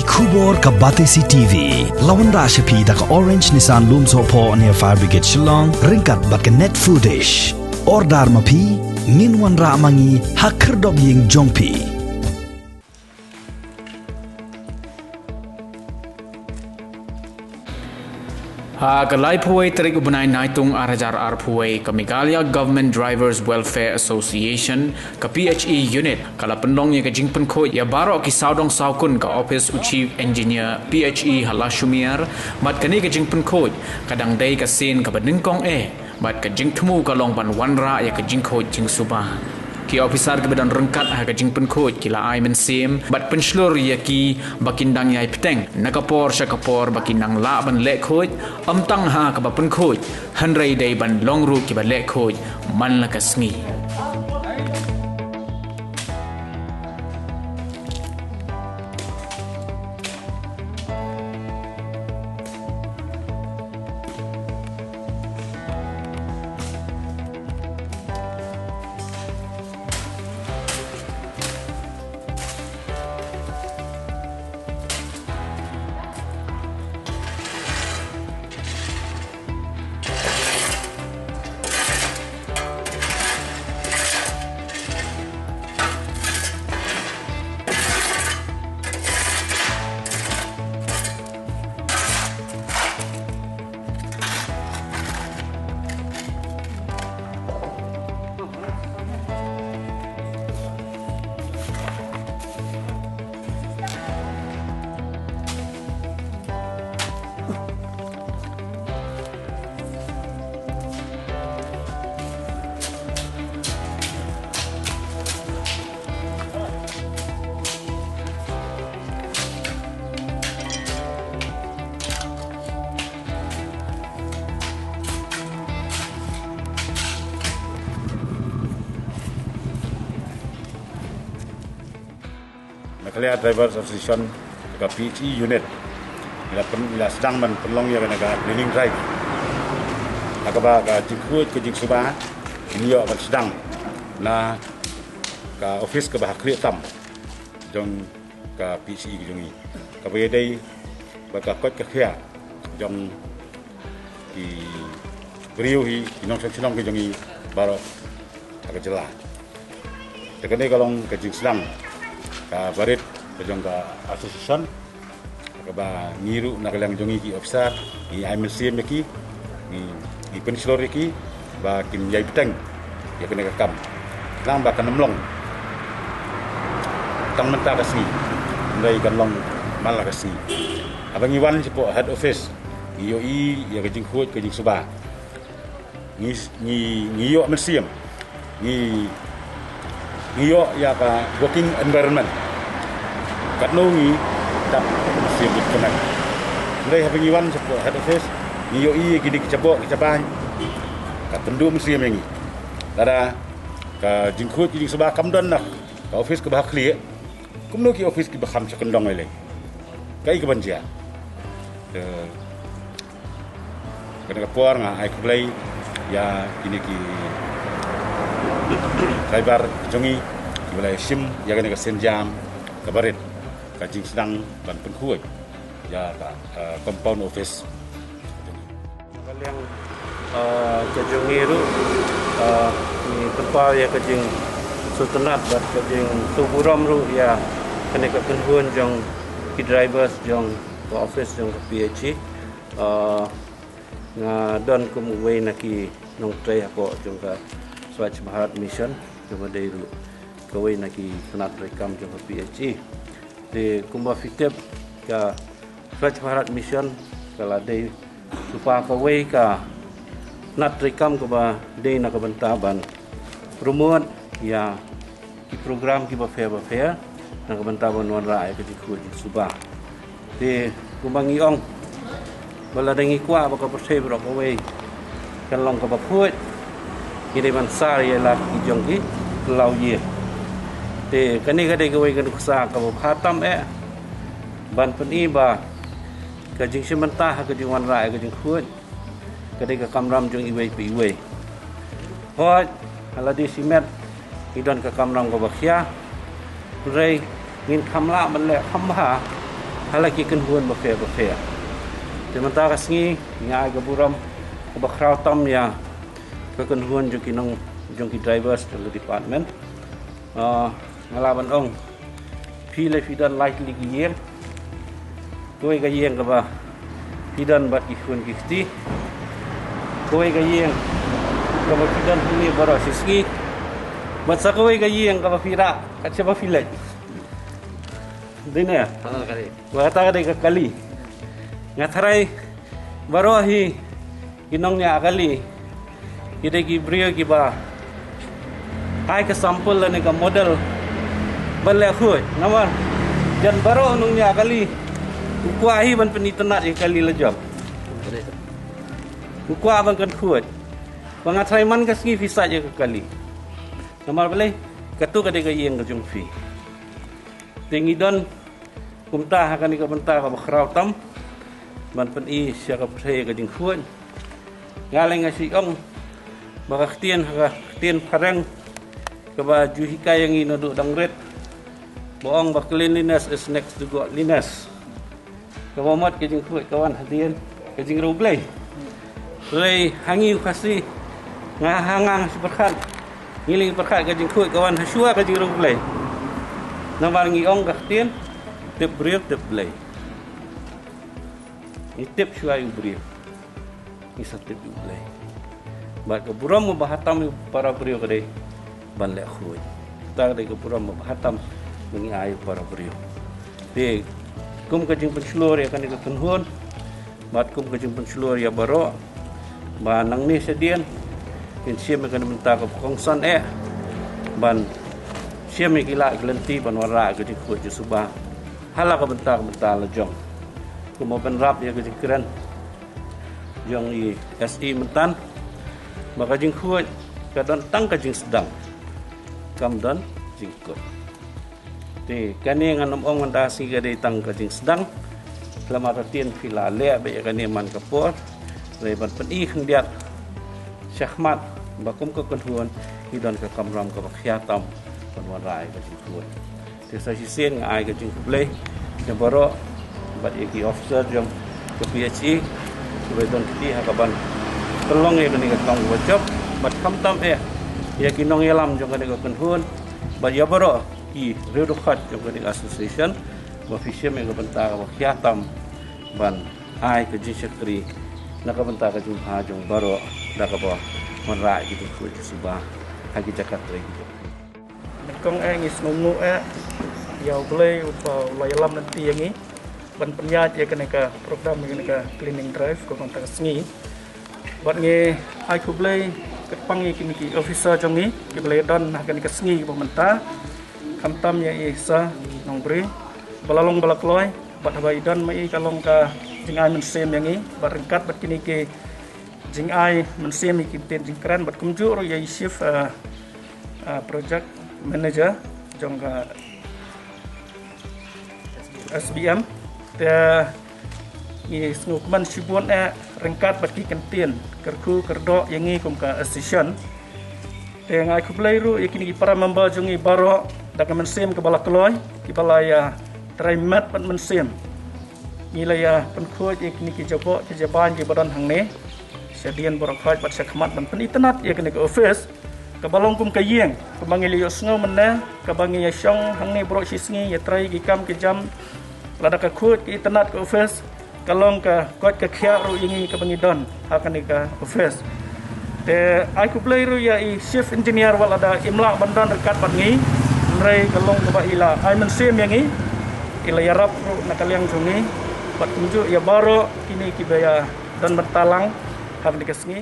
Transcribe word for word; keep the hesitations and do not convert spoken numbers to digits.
Khubor ka Batesi T V la wanrah sha phi da ka Orange Nissan Lumsohphoh near Fire Brigade Shillong ryngkat bad ka Net Foodish. Order ma phi, ngin wanrah ma ngi ha khyrdop ïing jong phi. Ha ka laiphew wei tarik u bnai Naitung ar hajar arphew wei, ka Meghalaya Government Drivers Welfare Association, ka P H E Unit, ka la pynlong ïa ka jingpynkhuid ïa baroh ki sawdong sawkun ka ophis u Chief Engineer P H E ha Lashumiar. Bad kane ka jingpynkhuid ka dang dei ka sien kaba nyngkong eh, bad ka jingthmu ka long ban wanrah ïa ka jingkhuid jingsuba. Ki ophisar kiba don ryngkat ha ka jingpynkhuid ki la ai mynsiem bad pynshlur ïa ki ba kin dang ïai bteng na ka por sha ka por ba kin nang lah ban leh khuid, ym tang ha kaba pynkhuid, hynrei dei ban long ruh kiba leh khuid man la ka sngi. Meghalaya Drivers Association, ka P H E unit, la pyn-, la sdang ban pynlong ïa kane ka cleaning drive. Ha kaba ka jingkhuid ka jingsuba kin ïoh ban sdang na ka office kaba ha khlieh tam jong ka P H E ka jong ngi, kaba ïadei bad ka koit ka khiah jong ki briew hi, ki nongshong shnong ki jong ngi baroh ha ka jylla. Te kane ka long ka jingsdang kaba rit ka jong ka association, kaba ngi ruh na ka liang jong ngi ki officer ngi ai mynsiem ïa ki, ngi, ngi pynshlur ïa ki ba kin ïai bteng ïa kane ka kam. Nang ba kan ym long tang mynta ka sngi, hynrei kan long man la ka sngi. Haba ngi wan shapoh head office, ngi ïohi ïa ka jingkhuid ka jingsuba. Ngi, ngi, ngi ïoh mynsiem. Ngi, ngi ïoh ïa ka working environment. Katno ngi dap mynsiem bit kmen. Hynrei haba ngi wan shapoh head office, ngi ïohi ïa kine ki jaboh ki jabai, ka pynduh mynsiem ïa ngi. Lada ka jingkhuid ka jingsuba kam don na ka office kaba ha khlieh, kumno ki office kiba kham sha kyndong lei lei? Kaei kaban jia? Te kane ka por nga ai khublei ïa kine ki driver jong ngi kiba la shim ïa kane ka sienjam kaba rit, ka jingsdang ban pynkhuid ïa ka, eh, compound office. Ka liang, eh, ka jong ngi ruh, eh, ngi pynpaw ïa ka jingsngewtynnat bad ka jingsngewburom ruh ïa kane ka kynhun jong ki drivers jong ka office jong ka P H E. Eh, nga don kum uwei na ki nongtrei hapoh jong ka Swachh Bharat Mission, kaba dei ruh kawei na ki tnat treikam jong ka P H E. Te kumba phi tip, ka Swachh Bharat Mission ka la dei lypa kawei ka tnat treikam kaba dei na ka bynta ban promote ïa ki program kiba pher ba pher na ka bynta ban wanrah ïa ka jingkhuid jingsuba. Te kumba ngi ong, ba lada ngi kwah ba ka pyrthei baroh kawei kan long kaba khuid, ngi dei ban sar ïa la ki jong ki law ïa. Te kane ka dei kawei ka nuksa kaba bha tam eh ban pyni ba ka jingshim bynta ha ka jingwanrah ïa ka jingkhuid ka dei ka kamram jong iwei pa iwei. Hooid, ha lade shimet ngi don ka kamram kaba khia, hynrei ngin kham lah ban leh kham bha ha la ki kynhun bapher bapher. Te mynta ka sngi nga ai ka burom kaba khraw tam ïa ka kynhun jong ki nong, jong ki drivers jong ka department. Ah, nga lah ban ong, phi leh phi don lai tylli ki ïing. Kawei ka ïing kaba phi don bad ki khun ki kti. Kawei ka ïing kaba phi don hangne baroh shi sngi. Bad sa kawei ka ïing kaba phi rah kat shaba phi leit. Dei ne? Ba kata ka dei ka kali. Nga tharai baroh hi ki nongñiah kali ki dei ki briew kiba ai ka sample lane ka model ban leh khuid. Namar jan baroh nongñiah kali u kwah hi ban pynitynnad ïa ka kali la jong. U kwah ban kan khuid. Ba nga tharai man ka sngi phi sait ïa ka kali. Namar balei? Katu ka dei ka ïing ka jong phi. Te ngi don kumta ha kane ka bynta kaba khraw tam ban pyni sha ka pyrthei ka jingkhuid. Nga leh nga shu ong ba ka ktien, ha ka ktien phareng kaba ju hikai ïa ngi naduh dang rit ba ong ba cleanliness is next to godliness. Kaba mut ka jingkhuid ka wan hadien ka jingriewblei. Hynrei ha ngi u Khasi, nga ha nga nga shu pyrkhat, ngi leh ngi pyrkhat ka jingkhuid ka wan ha shuwa ka jingriewblei. Namar ngi ong ka ktien, tip briew tip Blei. Ngi tip shuwa ïa u briew, ngi sa tip ïa u Blei. Bad ka burom ba ha tam ïa u para briew ka dei ban leh khuid. Kata ka dei ka burom ba ha tam ba ngi ai ïa u para briew. Te kum ka jingpynshlur ïa kane ka kynhun bad kum ka jingpynshlur ïa baroh ba nangne shadien kin shim ïa kane ka bynta kaba kongsan eh ban shim ïa ki lad ki lynti ban wanrah ïa ka jingkhuid jingsuba ha la ka bynta ka bynta la jong. Kumba bynrap ïa ka jingkren jong i S E mynta ba ka jingkhuid ka don tang ka jingsdang, kam don jingkut. Te kane ngan ym ong mynta sngi ka dei tang ka jingsdang. Lama ta tien phi la leh bad ïa kane man ka por. Hynrei ban pyni khyndiat shakhmat ba kum ka kynhun ngi don ka kamram kaba khia tam ban wanrah ïa ka jingkhuid. Te sa shisien nga ai ka jingkhublei ïa baroh bad ïa ki officer jong ka P H E kiba don kti ha kaban pynlong ïa kane ka kam kaba jop bad khamtam eh ïa ki nongïalam jong kane ka kynhun bad ïa baroh ki riew dkhot jong kane ka association ba phi shim ïa ka bynta kaba khia tam ban ai ka jingshakri na ka bynta ka jingbha jong baroh da kaba wanrah ïa ki jingkhuid jingsuba ha ki jaka trei ki jong phi. Nyngkong eh ngi sngewnguh eh ïa U Blei uba u la ïalam lynti ïa ngi ban pynïaid ïa kane ka program, ïa kane ka cleaning drive kaba mynta ka sngi. Bad ngi ai khublei kyrpang ïa kine ki officer jong ngi kiba la ïadon ha kane ka sngi kaba mynta. Khamtam ïa i Sir Nongbri ba la long ba la kloi bad haba i don ma i ka long ka jingai mynsiem ïa ngi bad ryngkat bad kine ki jingai mynsiem ïa ki ktien jingkren bad kumjuh ruh ïa i Chief, ah, ah, Project Manager jong ka S B M. Te ngi sngewkmen shibun eh ryngkat bad ki kyntien kyrkhu kyrdoh ïa ngi kum ka association. Te nga ai khublei ruh ïa kine ki para member jong ngi baroh da ka mynsiem kaba la kloi kiba la ïa trei met bad mynsiem. Ngi la ïa pynkhuid ïa kine ki jaboh ki jabain kiba don hangne. Shadien baroh khoit bad shakhmat ban pynitynnad ïa kane ka office kaba long kum ka ïing kaba ngi la ïohsngew mynne kaba ngi ïa shong hangne baroh shi sngi ïa trei ki kam ki jam. Lada ka khuid ka itynnad ka office ka long ka koit ka khiah ruh ïa ngi kaba ngi don ha kane ka office. Te ai khublei ruh ïa i Chief Engineer wat lada im lah ban don ryngkat bad ngi hynrei ka long kaba i la ai mynsiem ïa ngi, i la ïarap ruh na ka liang jong ngi bad kumjuh ïa baroh kine kiba ïa don bynta lang ha kane ka sngi.